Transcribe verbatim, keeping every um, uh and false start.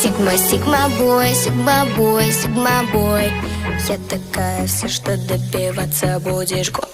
Sigma, Sigma boy, Sigma boy, Sigma boy. Я такая, все, что добиваться будешь год.